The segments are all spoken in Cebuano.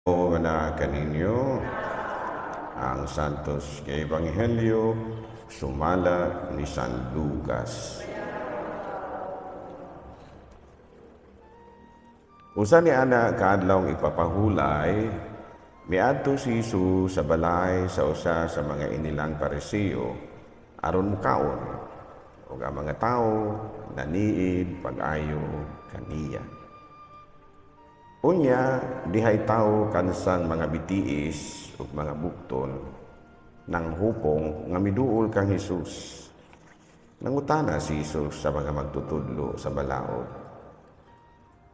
Na kaninyo ang Santos nga Ebanghelyo sumala ni San Lucas. Usa ni ana kaadlawng ipapahulay, miadto si Jesus sa balay sa usa sa mga inilang Pariseo aron mukaon, ug ang mga tawo naniid pag-ayo kaniya. Unya dihay tawo kansang mga bitiis ug mga bukton nang hupong nga miduol kang Hesus. Nangutana si Jesus sa mga magtutudlo sa balaod: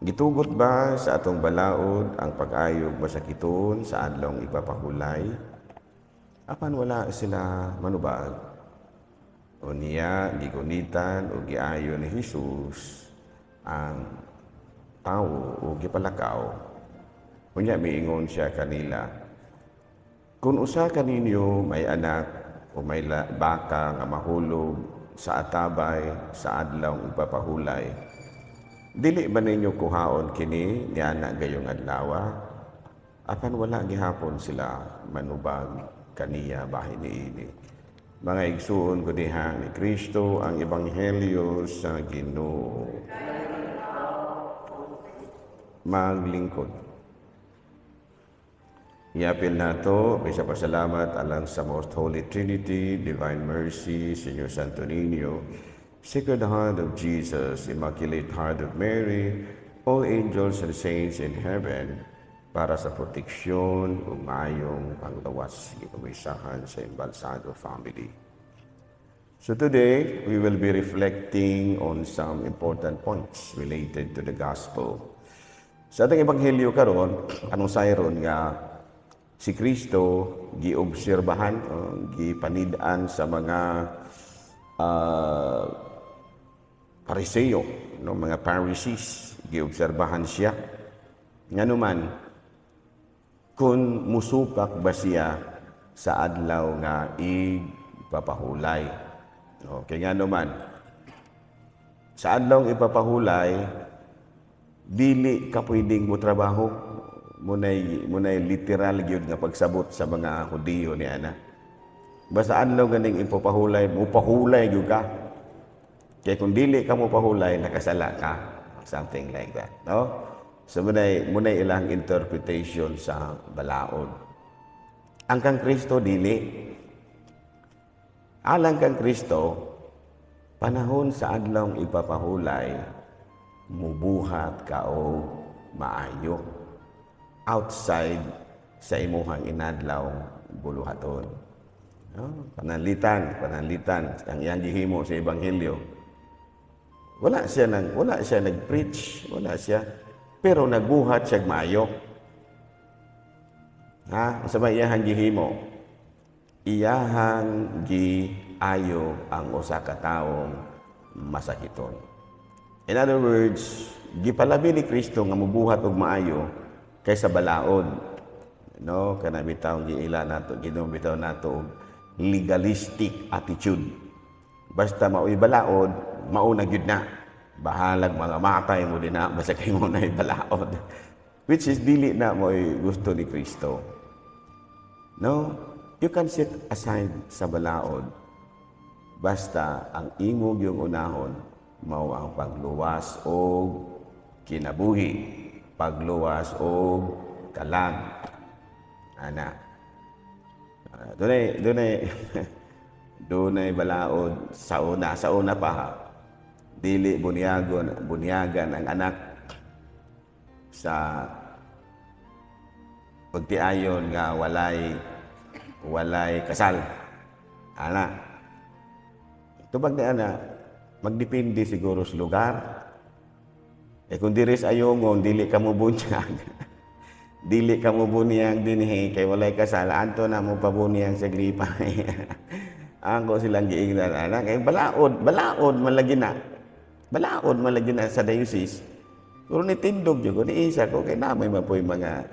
"Gitugot ba sa atong balaod ang pag-ayog masakiton sa adlawng ipapahulay?" Apan wala sila manubag. Unya gigunitan ug giayo ni Jesus ang tawo ug gipalakaw. Unya miingon siya kanila, "Kung usa kaninyo may anak o may baka nga mahulog sa atabay sa adlawng ipapahulay, dili ba ninyo kuhaon kini niana gayong adlawa?" Apan wala gihapon sila manubag kaniya bahin niini. Mga igsuon ko diha ni Kristo, ang ebanghelyo sa Ginoo. Maglingkod. Iapil nato, misa pasalamat alang sa Most Holy Trinity, Divine Mercy, Señor Santo Niño, Sacred Heart of Jesus, Immaculate Heart of Mary, all angels and saints in heaven, para sa proteksyon ug maayong panglawas gipamisahan sa Embalsado family. So today, we will be reflecting on some important points related to the gospel. Sa atong ebanghelyo karon, anong sayron nga si Kristo giobserbahan, gipanid-an sa mga Pariseo, no, mga Pharisees, giobserbahan siya. Nganuman, kung musupak ba siya sa adlaw nga ipapahulay. Okay, nganuman, sa adlaw nga ipapahulay, dili ka pwedeng mo trabaho. Munay literal gyud nga pagsabot sa mga Hudiyo ni ana. Basta adlaw ganing ipapahulay, mupahulay gyud ka. Kay kung dili ka mopahulay, nakasala ka. Something like that, no? So munay ilang interpretation sa balaod. Ang kang Kristo dili. Alang kang Kristo, panahon sa adlawng ipapahulay, mubuhat ka og maayo outside sa imuhang inadlaw buluhaton. No? Pananglitan, pananglitan ang iyang gihimo sa ebanghelyo. Wala siya nag-preach, wala siya. Pero nagbuhat siya maayo. Ha? Unsa may iyahang gihimo? Iyahang giayo ang usa ka taong masakiton. In other words, gipalabi ni Kristo nga mubuhat og maayo kaysa balaod. No, kana bitaw giila nato, ginom bitaw nato og legalistic attitude. Basta mao'y balaod, mauna gyud na. Bahalag mga matay mo din na, basta kay mo na balaod. Which is dili na mo'y gusto ni Kristo. No, you can set aside sa balaod. Basta ang imo yung unahon mao ang pagluwas og kinabuhi, pagluwas og kalag. Ana. Dunay balaod sa una pa ha. Dili bunyagon, bunyagan ang anak sa pagtiayon nga walay kasal. Ana. Tubag ni ana, magdepende siguro sa lugar. Eh kung diri sa Ayungon, dili ka mo bunyag. Dili ka mo bunyag dinhi kay walay kasal, anto na mo pabunyag sa Glipay. Ako silang giingnan ana kay balaod, balaod man lagi na. Balaod man lagi na sa diocese. Pero ni tindog jud ko ni isa ko kay namay man po'y mga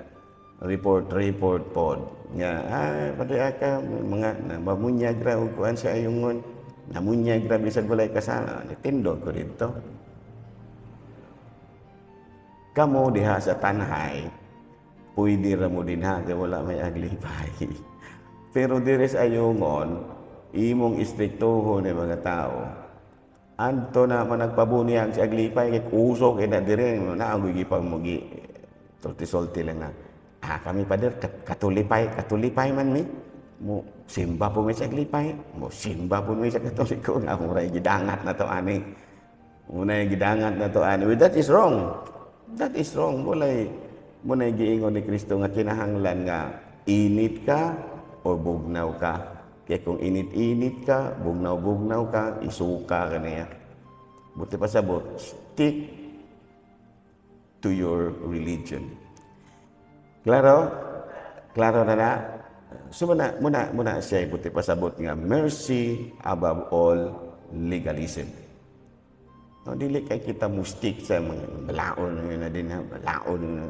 report report pod nga padre aka mga na mamunyag ra og kuan sa Ayungon, namunyag ra bisag walay kasal. Ni tindog ko didto. Kamo diha sa Tanjay. Pwede ra mo dinha kay wala may Aglipay. Pero diri sa Ayungon, imong istriktohon ni mga tao. Anto na man nagpabuniyag si Aglipay kay kusog kay na diri na ang gipang mo gi sulti-sulti lang na. Ah, kami, pader, katulipay, katulipay man mi. Mo simba po mi sa Aglipay, mo simba po mi sa Katoliko nga mura gidangat na to ani. Muna gidangat na to ani. Well, that is wrong. That is wrong. Mulay munay giingon ni Kristo nga kinahanglan nga init ka o bugnaw ka. Kaya kung init-init ka, bugnaw-bugnaw ka, isuka ka niya. Buti pa sabot, stick to your religion. Klaro? Klaro na na? So muna, muna, muna siya, buti pasabot nga mercy above all legalism. No, dili kay kita mo stick sa mga balaon na din ha, balaon na.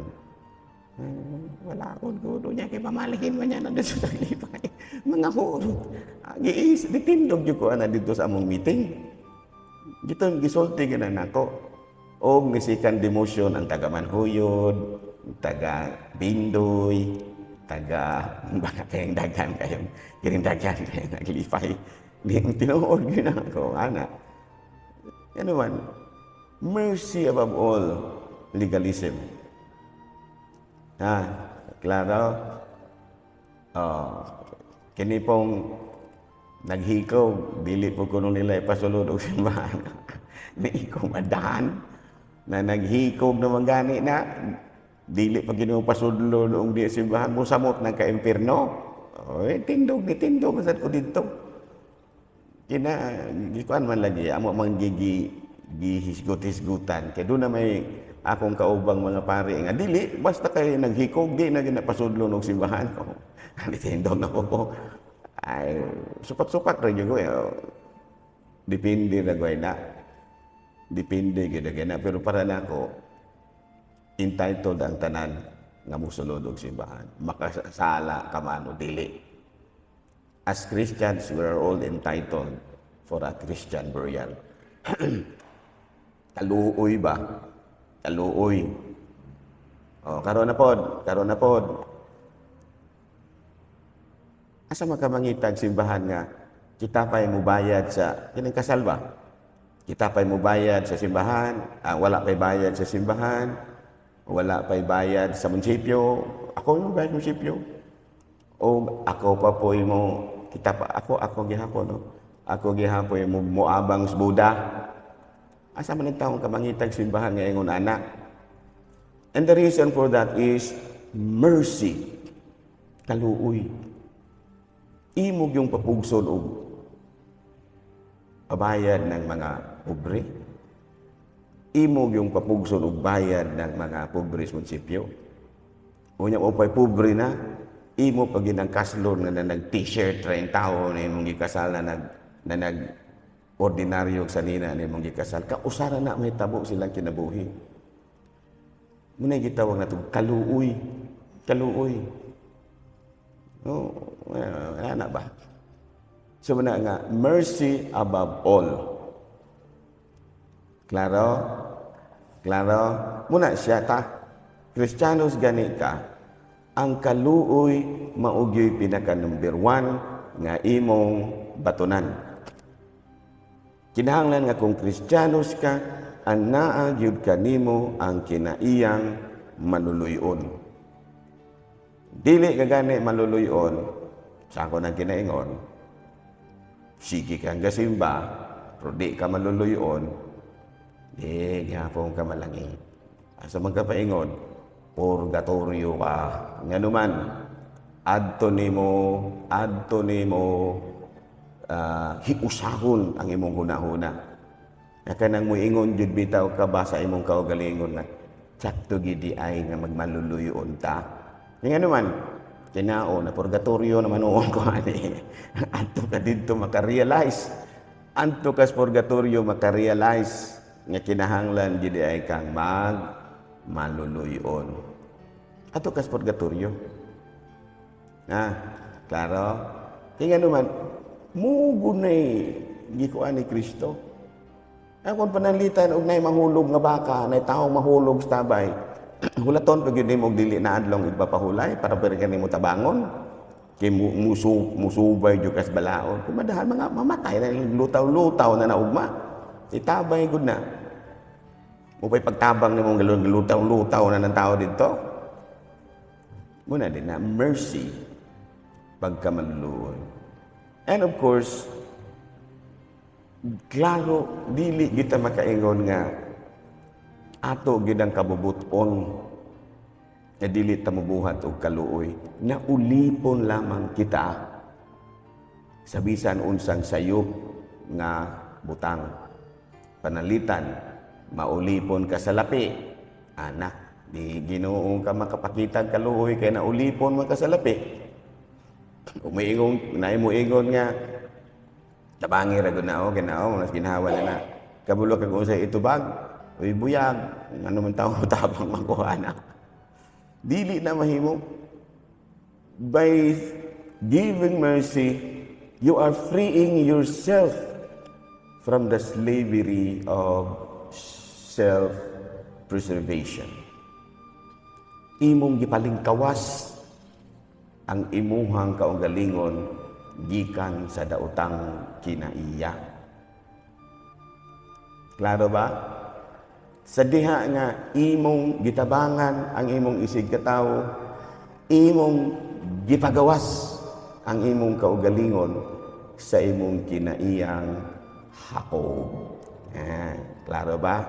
Wala ko niya kay pamalihin man niya na dito sa Aglipay. Mga hurot. Giis, ditindog jud ko ana dito sa among meeting. Dito gisulti gina nako. Og nisikan demotion ang taga Manhuyod, taga Bindoy, taga baka kayong daghan kayong kining daghan kayong Aglipay. Di tinuod gyud ako ana. Ano man, mercy above all legalism. Ha, klaro? Oh, kini pong naghikaw, dili po kuno nila ipasulod og simbahan. Ni ko madahan na naghikog naman gani na dili pa Ginoo pasudlo og di simbahan mo samot ng ka-impierno. Oy, tindog ni tindog sad ko didto. Kina gikuan man lagi amo man gigi gihisgot-hisgutan kay doon na may akong kaubang mga pari nga dili basta kay naghikog di na ginapasudlo og simbahan ko. Ani tindog na ko. Ay, supak-supak ra gyud ko. Eh. Depende ra gyud na. Depende gyud na pero para nako entitled ang tanan nga musulod og simbahan. Makasala ka man o dili. As Christians, we are all entitled for a Christian burial. Kaluoy ba? Kaluoy. Oh, karon na pod, karon na pod. Asa makamangitag simbahan nga kita pa'y mubayad sa kining kasal ba? Kita pa'y mubayad sa simbahan, ah, wala pa'y bayad sa simbahan, wala pa'y bayad sa munisipyo. Ako yung bayad sa munisipyo. O ako pa po mo kita pa ako ako gihapon, no. Ako gihapon mo moabang sa Buda. Asa man ang taong kamangitag simbahan nga ingon ana? And the reason for that is mercy. Kaluoy. Imog yung papugson og pabayad ng mga pobre. Imog yung papugson og bayad ng mga pobre sa munisipyo. Unya mo pa'y pobre na, imo pag ginang kaslon nga na nag t-shirt ra yung tao na imong gikasal na nag ordinaryo sa nina na imong gikasal. Kausara na may tabo silang kinabuhi. Muna gitawag na to kaluoy. Kaluoy. Oh, wala na ba? So muna nga mercy above all. Klaro? Klaro? Muna siya ta. Kristiyanos gani ka, ang kaluoy maugyoy pinaka number one nga imong batunan. Kinahanglan nga kung Kristiyanos ka, ang naa gyud kanimo ang kinaiyang maluluyon. Dili ka gani maluluyon, sa ako nang kinaingon, sige kang gasimba, pero di ka maluluyon, di gihapon ka malangi. Asa man ka paingon, purgatorio ka. Nga naman, adto nimo hiusahon ang imong hunahuna. Nga kanang muingon jud bitaw ka ba sa imong kaugalingon nga sakto gidi ay nga magmaluluyon ta. Nga naman, kinao na purgatorio naman noon ko ani. Adto ka didto makarealize. Adto ka sa purgatorio makarealize nga kinahanglan gidi ay kang mag maluluyon. Adto ka sa purgatorio. Ah, klaro? Kaya nga naman, mugunay gikuan ni Kristo. Ang kung pananglitan og nay mahulog nga baka, nay taong mahulog sa tabay, Hulaton pag yun mo dili na adlong igpapahulay para pero ka nimo tabangon. Kay musubay jud kas balaod. Kumadahan mga mamatay na lutaw-lutaw na naugma. Itabay gud na. Mupay pagtabang nimo lutaw-lutaw na ng tao dito. Muna din na mercy, pagkamanluluoy. And of course, klaro, dili kita makaingon nga ato gid ang kabubuton nga dili ta mobuhat og kaluoy. Naulipon lamang kita sa bisan unsang sayop nga butang. Panalitan, maulipon ka sa lapi. Anak, di Ginoo ka makapakita kaluoy kay naulipon man ka sa lapi. Umiingon, naay mo ingon nga tabangi ra gud na o ginao, mas ginhawa na na. Kabulo kag unsay itubag, uy buyag, ano man tao tabang makuha na. Dili na mahimo. By giving mercy, you are freeing yourself from the slavery of self-preservation. Imong gipalingkawas ang imuhang kaugalingon gikan sa daotang kinaiya. Klaro ba? Sa diha nga imong gitabangan ang imong isig katawo, imong gipagawas ang imong kaugalingon sa imong kinaiyang hakog. Ah, klaro ba?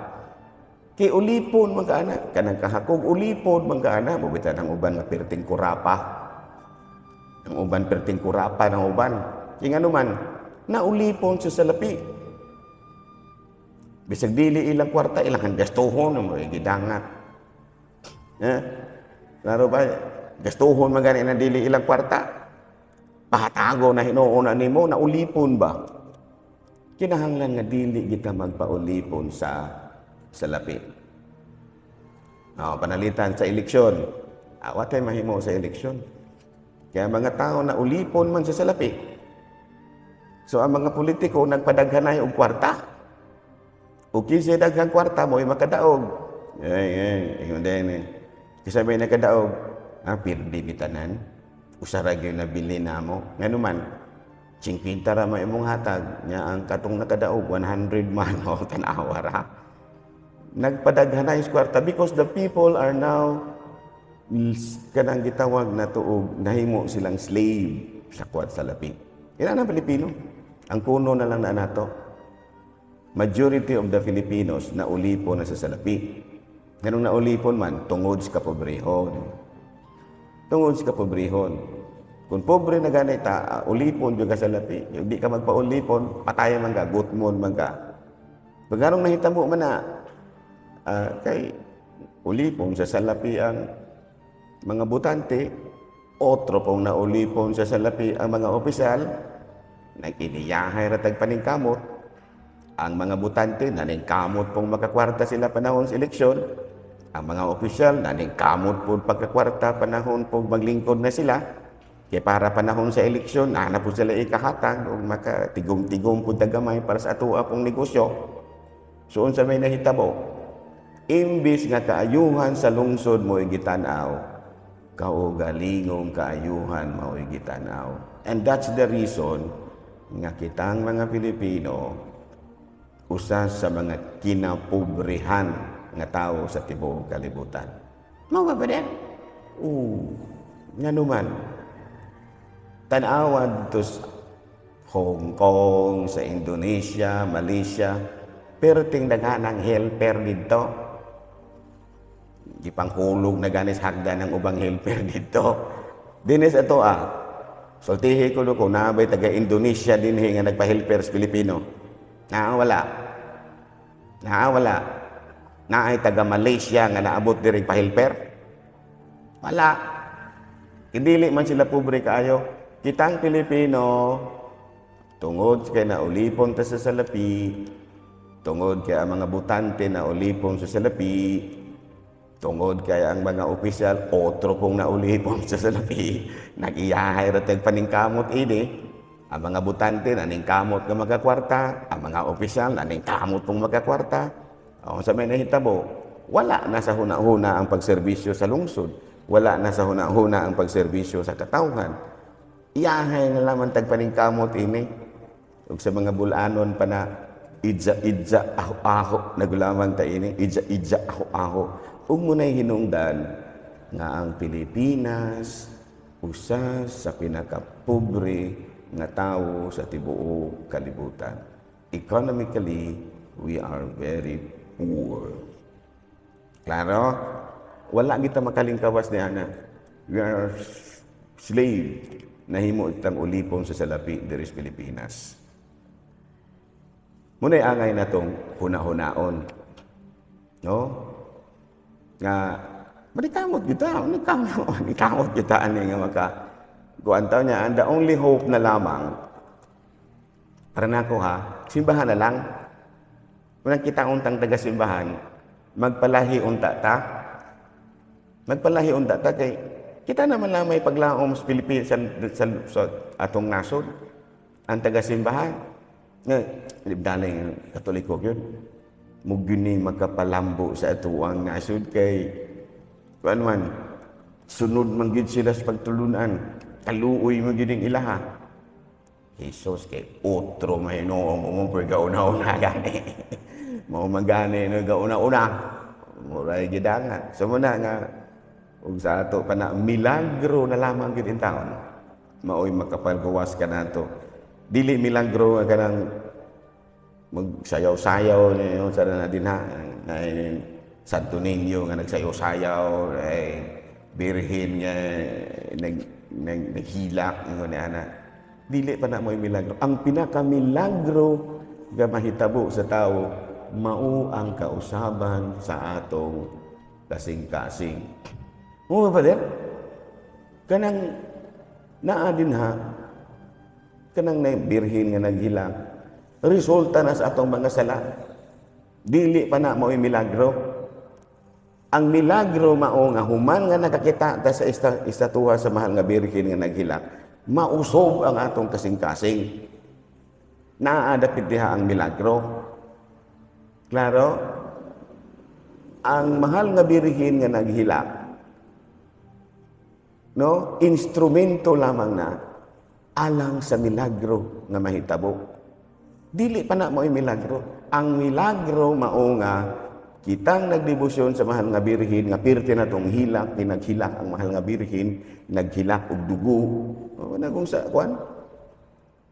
Kay ulipon man ka ana, kanang kahakog ulipon man ka ana, mubitan ang uban nga perting kurapa. Ang uban perting kurapa ng uban. Kay ngano man, naulipon sa salapi. Bisag dili ilang kwarta, ilang gastuhon mo gidangat. Eh? Klaro ba? Gastuhon man gani na dili ilang kwarta. Pahatago na hinuon na nimo, naulipon ba? Kinahanglan nga dili kita magpaulipon sa salapi. Oh, panalitan sa eleksyon. Awa tay mahimo sa eleksyon. Kaya mga tao na ulipon man sa salapi. So ang mga politiko nagpadaghanay og kwarta. O kinsa daghang kwarta mo ay makadaog. Ay, ay, ingon din eh. Kasi may nakadaog, pirdi bitanan. Usa ra gyud nabili namo. Ngano man, 50 ra may imong hatag, nya ang katong nakadaog 100 man o tan-awa ra. Nagpadaghanay sa kwarta because the people are now kanang gitawag na tuog nahimo silang slave sa kwat sa lapi. Ina na Pilipino. Ang kuno na lang na nato. Majority of the Filipinos na ulipon na sa salapi. Ganong naulipon man, tungod sa kapobrehon. Tungod sa kapobrehon. Kung pobre na gani ta, ulipon jud ka sa lapi. Yung di ka magpaulipon, patay man ka, gutmon man ka. Pag nahitabo man na, kay ulipon sa salapi ang mga butante, otro pong naulipon sa salapi ang mga opisyal, nag-iniyahay ratag paningkamot. Ang mga butante, naningkamot pong makakwarta sila panahon sa eleksyon. Ang mga opisyal, naningkamot po pagkakwarta panahon po maglingkod na sila. Kaya para panahon sa eleksyon, na po sila ikahatag o makatigom-tigom po tagamay para sa atoa pong negosyo. So, unsa may nahitabo? Imbis nga kaayuhan sa lungsod mo gitanaw, kaugalingong kaayuhan mo gitanaw. And that's the reason nga kitang mga Pilipino usa sa mga kinapobrehan nga tao sa tibuok kalibutan. Mao ba ba din? Oo. Ngano man. Tan-awa dito sa Hong Kong, sa Indonesia, Malaysia, pero daghan ang helper dito. Gipanghulog na ganis hagdan ng ubang helper dito. Dinis ato ah. Sultihi ko kung nabay taga Indonesia dinhi nga nagpa-helper sa Pilipino. Naa wala. Naa wala. Naay taga Malaysia nga naabot diri pa-helper. Wala. Dili man sila pobre kaayo. Kitang Pilipino, tungod kay naulipon ta sa salapi, tungod kay ang mga butante naulipon sa salapi, tungod kay ang mga opisyal otro pong naulipon sa salapi, nag-iyahay ra tag paningkamot ini. Ang mga butante naningkamot nga magakwarta, ang mga opisyal naningkamot pong magakwarta. O sa may nahitabo, Wala na sa huna-huna ang pagserbisyo sa lungsod. Wala na sa huna-huna ang pagserbisyo sa katawhan. Iyahay na lamang tagpaningkamot ini. Ug sa mga bulanon pa na idza idza aho aho nagulaman ta ini, idza idza aho aho. Ug munay hinungdan nga ang Pilipinas usa sa pinakapobre nga tawo sa tibuok kalibutan. Economically, we are very poor. Klaro? Wala kita makalingkawas ni ana. We are slave. Nahimo itang ulipon sa salapi diri sa Pilipinas. Muna'y angay na tong huna-hunaon. No? Nga manikamot kita, manikamot, manikamot kita ani nga maka kuan taw niya, and the only hope na lamang para nako ha, simbahan na lang. Kung kita untang taga simbahan, magpalahi unta ta. Magpalahi unta ta kay kita naman lang may paglaom sa Pilipinas sa atong nasod. Ang taga simbahan nga daling Katoliko yun. Mugini magkapalambo sa atuang nasod kay kuan man, sunod man gyud sila sa pagtulunan, kaluoy man gyud ang ilaha. Jesus kay otro mahinoong mo mo gauna-una gani. Mao man gani no gauna-una. Muray gidangan. So muna nga ug sa ato pa na milagro na lamang gyud in taon. Maoy makapagawas ka nato. Dili milagro nga kanang magsayaw-sayaw niyo sa na din ha. Na Santo Niño nga nagsayaw-sayaw ay birhen nga nag, nag naghilak ingon ni ana. Dili pa na mo'y milagro. Ang pinakamilagro nga mahitabo sa tao mao ang kausaban sa atong kasing-kasing. Mo ba, Father? Kanang naa din ha, kanang na birhen nga naghilak, resulta na sa atong mga sala. Dili pa na mao'y milagro. Ang milagro mao nga human nga nakakita ta sa estatuwa sa mahal nga birhen nga naghilak, mausob ang atong kasing-kasing. Naa dapit diha ang milagro. Klaro? Ang mahal nga birhen nga naghilak, no, instrumento lamang na alang sa milagro nga mahitabo. Dili pa na mo'y milagro. Ang milagro mao nga kitang nagdebosyon sa mahal nga birhen nga pirti na tong hilak, pinaghilak ang mahal nga birhen, naghilak og dugo. O, nagong sa kuan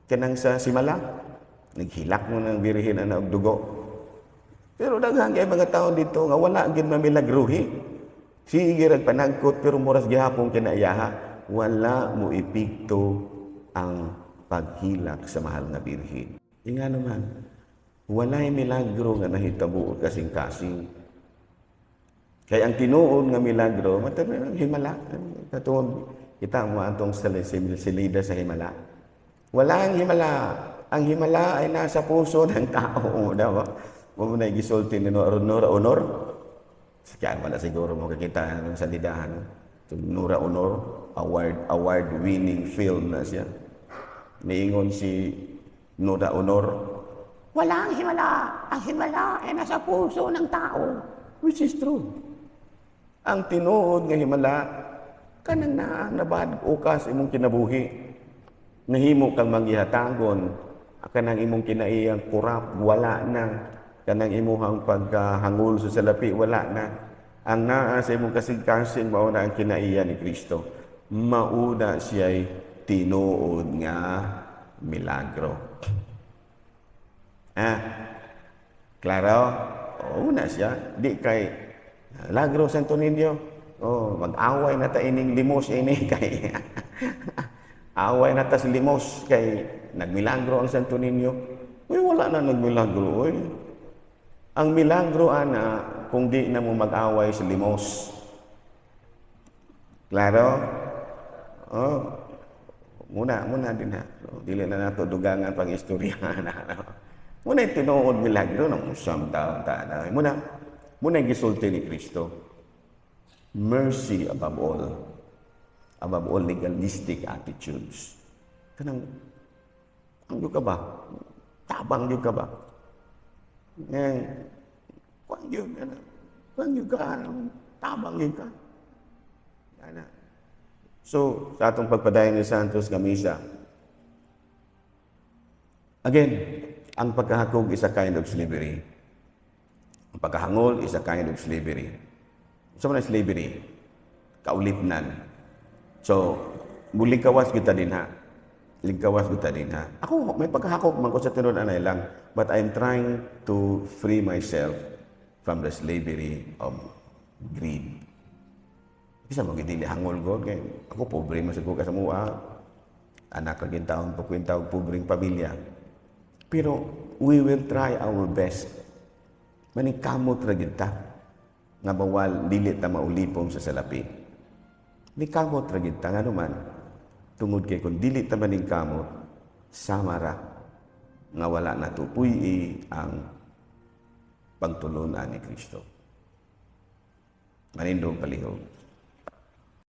kanang sa simala, naghilak mo ng birhen ana og dugo. Pero daghan kay mga tao dito nga wala gid mamilagruhi. Sige rag panagkot pero moras gihapon kinaiyaha, wala mo epekto ang paghilak sa mahal nga birhen. Inga naman, walay milagro nga nahitabo kasing-kasing. Kay ang tinuod nga milagro, matag himala. Katungod kita mo atong silida sa himala. Wala ang himala. Ang himala ay nasa puso ng tao. Diba? Mo na gisulti ni Nora Nora Aunor. Kaya wala siguro mo kakita ng salidahan. No? Nora Aunor, award winning film na siya. Niingon si Nora Aunor, "Wala ang himala. Ang himala ay nasa puso ng tao." Which is true. Ang tinuod nga himala, kanang naa nabad ukas imong kinabuhi. Nahimo kang manggihatagon, kanang imong kinaiyang kurap, wala na. Kanang imuhang pagkahangol sa salapi, wala na. Ang naa sa imong kasing-kasing, mao na ang kinaiya ni Kristo. Mauna siya'y tinuod nga milagro. Ah, klaro? Oo na siya. Di kay Lagro Santo Niño. Oh, mag-away na ta ining limos ini kay away na ta sa limos kay nagmilagro ang Santo Niño. Uy, wala na nagmilagro. Uy. Ang milagro ana kung di na mo mag-away sa limos. Klaro? Oh. Muna, muna din ha. So, dili na nato dugangan pang istorya na. Muna yung tinuod milagro ng usam taon ta na. Muna, muna yung gisulti ni Kristo. Mercy above all. Above all legalistic attitudes. Kanang, ang ka ba? Tabang ka ba? Ngayon, kuan yun, ano? Kan yun ka, tabang yun ka. Ana. So, sa atong pagpadayon ni Santos nga misa, again, ang pagkahakog is a kind of slavery. Ang pagkahangol is a kind of slavery. So, man slavery? Kaulipnan. So, mulingkawas kita din ha. Lingkawas kita din ha. Ako, may pagkahakog man ko sa tinuod anay lang, but I'm trying to free myself from the slavery of greed. Bisa mo dili hangol god kay ako pobre man sa ko kasamua. Anak ra taon pagkwenta og pobreng pamilya. Pero we will try our best. Maningkamot ra gyud ta nga bawal dili ta maulipon sa salapi. Ningkamot ra gyud ta, ngano man? Tungod kay kung dili ta maningkamot, sama ra nga wala na puy-i ang pagtulunan ni Kristo. Manindog palihog.